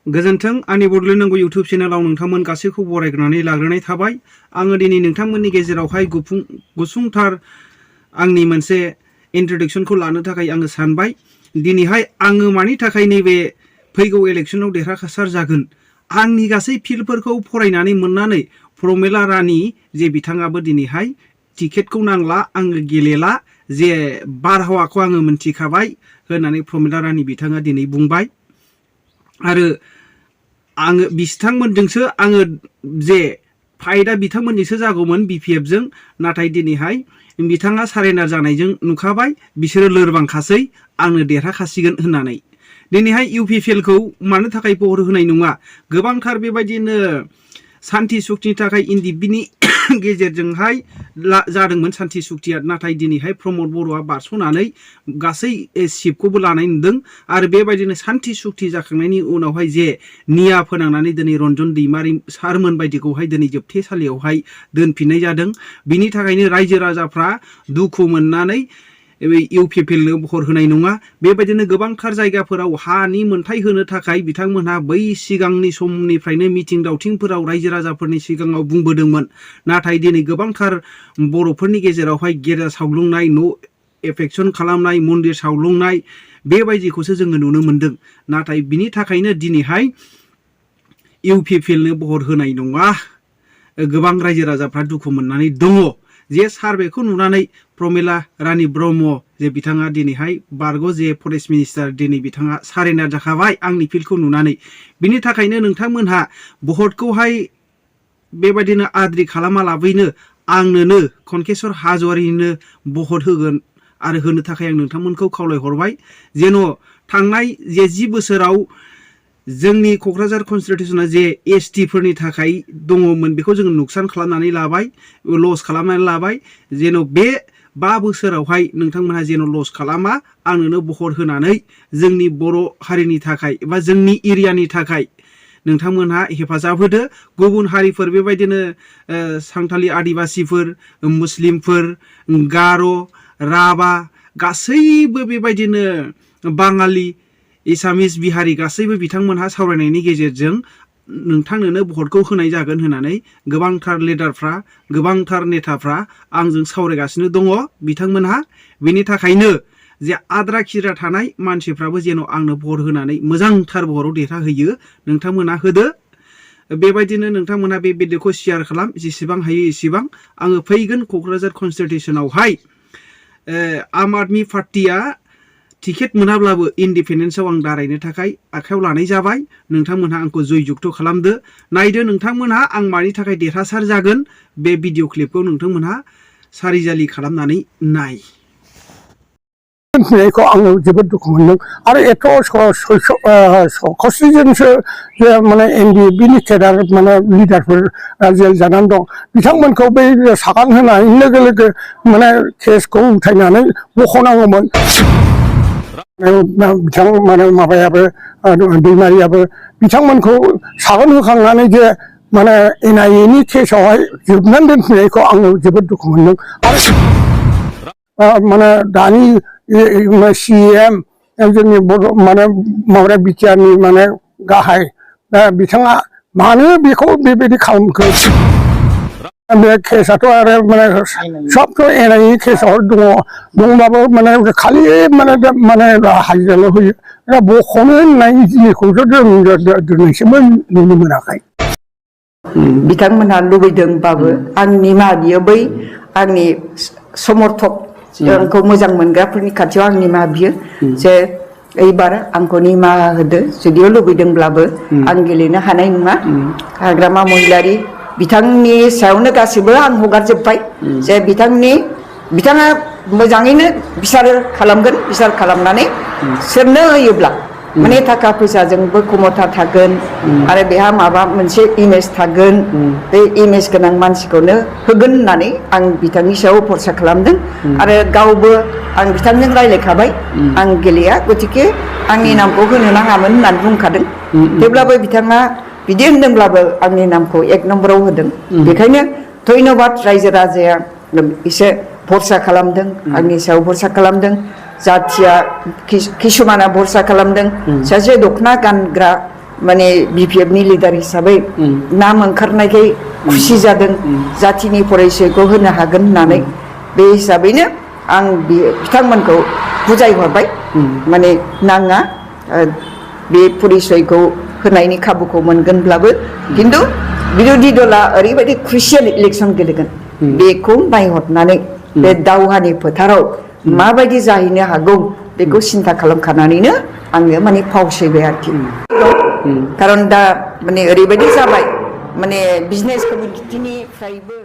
गोजोन्थों आंनि बड'लेण्ड नांगौ इउटुब चेनेलाव नोंथांमोन गासैखौ बरायग्रोनानै लाग्रोनाय थाबाय। आङो दिनै नोंथांमोननि गेजेरावहाय गुसुंथार आंनि मोनसे इन्ट्रोडक्शनखौ लानो थाखाय आङो सानबाय। दिनैहाय आङो मानि थाखाय नैबे फैगौ इलेक्शनाव देरहासार जागोन आंनि गासै फिल्डफोरखौ फरायनानै मोननानै प्रमिला रानी जे बिथाङाबो दिनैहाय टिकेटखौ नांला आङो गेलेला जे बारहावाखौ आङो मिन्थिखाबाय होननानै प्रमिला रानी बिथाङा दिनै बुंबाय। आरो आङो बिथांमोनजोंसो आङो जे फाइटआ बिथांमोनजोंसो जागौमोन BPF जों, नाथाय दिनैहाय बिथाङा सारेन्डार जानायजों नुखाबाय बिसोरो लोरबांखासै आंनो देरहाखासिगोन होननानै। दिनैहाय UPPL खौ मानो थाखाय भट होनाय नङा, गोबांथार बेबायदिनो सान्थि सुक्तिनि थाखाय इन्डिपिनि गेजेरजोंहाय जादोंमोन सान्थि सुक्तिया, नाथाय दिनैहाय प्रमद बर'आ बारस'नानै गासै सिटखौबो लानाय नुदों। आरो बेबायदिनो सान्थि सुक्ति जाखांनायनि उनावहाय जे निया फोनांनानै दिनै रन्जन दैमारि सारमोन बायदिखौहाय दिनै जोबथेसालियावहाय दोनफिननाय जादों। बिनि थाखायनो रायजो राजाफ्रा दुखु मोननानै UPPL नो भट होनाय नङा। बेबायदिनो गोबांथार जायगाफोराव हानि मोनथाय होनो थाखाय बिथांमोनहा बै सिगांनि समनिफ्रायनो मिथिं दावथिंफोराव रायजो राजाफोरनि सिगाङाव बुंबोदोंमोन, नाथाय दिनै गोबांथार बर'फोरनि गेजेरावहाय गिर्जा सावग्लुंनाय, न' एफेक्सन खालामनाय, मन्दिर सावग्लुंनाय बेबायदिखौसो जोङो नुनो मोनदों। नाथाय बिनि थाखायनो दिनैहाय UPPL नो भट होनाय नङा। गोबां रायजो राजाफ्रा दुखु मोननानै दङ जे सार्भेखौ नुनानै प्रमिला रानी ब्रह्म जे बिथाङा दिनैहाय बारग' जे फरेस्ट मिनिस्टार दिनै बिथाङा सारेन्डार जाखाबाय आंनि फिल्डखौ नुनानै। बिनि थाखायनो नोंथांमोनहा भटखौहाय बेबायदिनो आद्रि खालामालाबैनो आंनोनो खनकेश्वर हाज'वारिनो भट होगोन आरो होनो थाखाय आं नोंथांमोनखौ खावलायहरबाय। जेन' थांनाय जे 10 बोसोराव जोंनि क'क्राझार कनस्टिटिउसना जे ST फोरनि थाखाय दङमोन बेखौ जोङो नुकसान खालामनानै लाबाय, लस खालामनानै लाबाय। जेन' बे 5 बोसोरावहाय नोंथांमोनहा जेन' लस खालामा, आंनोनो भट होनानै जोंनि बर' हारिनि थाखाय एबा जोंनि एरियानि थाखाय नोंथांमोनहा हेफाजाब होदो। गुबुन हारिफोर बेबायदिनो सान्थालि आदिबासिफोर, मुस्लिमफोर, गार', राभा गासैबो बेबायदिनो बाङालि, एसामिस, बिहारि गासैबो बिथांमोनहा सावरायनायनि गेजेरजों नोंथांनोनो भटखौ होनाय जागोन होननानै गोबांथार लिडारफ्रा, गोबांथार नेताफ्रा आंजों सावरायगासिनो दङ बिथांमोनहा। बेनि थाखायनो जे आद्रा खिद्रा थानाय मानसिफ्राबो जेन' आंनो भट होनानै मोजांथार भटआव देरहाहोयो, नोंथांमोना होदो। बेबायदिनो नोंथांमोना बे भिडिअखौ शेयार खालाम, जेसेबां हायो एसेबां। आङो फैगोन क'क्राझार कनस्टिटिउसनावहाय आम आदमी पार्टिया टिकेट मोनाब्लाबो इन्डिपेन्डेन्सआव आं दारायनो थाखाय आखायाव लानाय जाबाय। नोंथांमोनहा आंखौ जय जुक्त खालामदो। नायदो नोंथांमोनहा आं मानि थाखाय देरहासार जागोन। बे भिडिअ क्लिपखौ नोंथांमोनहा सारिजालि खालामनानै नाय। खौ आङो जोबोद दुखु मोनदों आरो एथ' खस्थिजोंसो जे माने NDPनि केडार माने लिडारफोर जेल जानानै दं, बिथांमोनखौ बै सागान होनाय लोगो लोगो माने केसखौ उथायनानै बख'नांगौमोन। बिथां माने माबायाबो दैमारियाबो बिथांमोनखौ सागान होखांनानै जे माने NIAनि केसावहाय जोबनानै दोनफिननायखौ आङो जोबोद दुखु मोनदों। आरो माने दानि CM जोंनि बर' माने माबाया बिटिआरनि माने गाहाय बिथाङा मानो बेखौ बेबायदि खालामखो? बे केसाथ' आरो माने सबथ' NIA केसाव दंबाबो माने खालि माने हाजिराल' होयो, बख'नो होननाय जिनिसखौथ' जों दिनैसिमबो नुनो मोनाखै। बिथांमोनहा लुबैदोंबाबो आं निमाहा बियो, बै आंनि समर्थक आंखौ मोजां मोनग्राफोरनि खाथियाव आं निमाहा बियो जे एबार आंखौ निमाहा होदो। जुदियाव लुबैदोंब्लाबो आं गेलेनो हानाय नङा। हाग्रामा महिलारि बिथांनि सायावनो गासिबो आं हगारजोब्बाय जे बिथाङा मोजाङैनो बिसार खालामगोन। बिसार खालामनानै सोरनो होयोब्ला माने थाखा फैसाजोंबो खमथा थागोन आरो बेहा माबा मोनसे इमेज थागोन, बे इमेज गोनां मानसिखौनो होगोन होननानै आं बिथांनि सायाव भरसा खालामदों। आरो गावबो आं बिथांजों रायज्लायखाबाय आं गेलेया, गतिके आंनि नामखौ होनो नाङामोन होननानै बुंखादों। थेवब्लाबो बिथाङा बिदि होनदोंब्लाबो आंनि नामखौ 1 नम्बराव होदों। बेखायनो धन्यबाद, रायजो राजाया एसे भरसा खालामदों, आंनि सायाव भरसा खालामदों। जाथिया किसुमाना भरसा खालामदों। सासे दख'ना गानग्रा माने BPF नि लिडार हिसाबै नाम ओंखारनायखाय खुसि जादों जातिनि परिचयखौ होनो हागोन होननानै बे हिसाबैनो आं बिथांमोनखौ बुजायहरबाय माने नाङा बे परिचयखौ होनायनि खाबुखौ मोनगोनब्लाबो खिन्थु बिरोधी दला ओरैबायदि क्रुसियेल इलेक्सन गेलेगोन बेखौ नायहरनानै बे दावहानि फोथाराव माबायदि जाहैनो हागौ बेखौ सिन्था खालामखानानैनो आङो माने फावसयबाय आरोखि खारन दा माने ओरैबायदि जाबाय माने बिजनेस कमिउनिटिनिफ्रायबो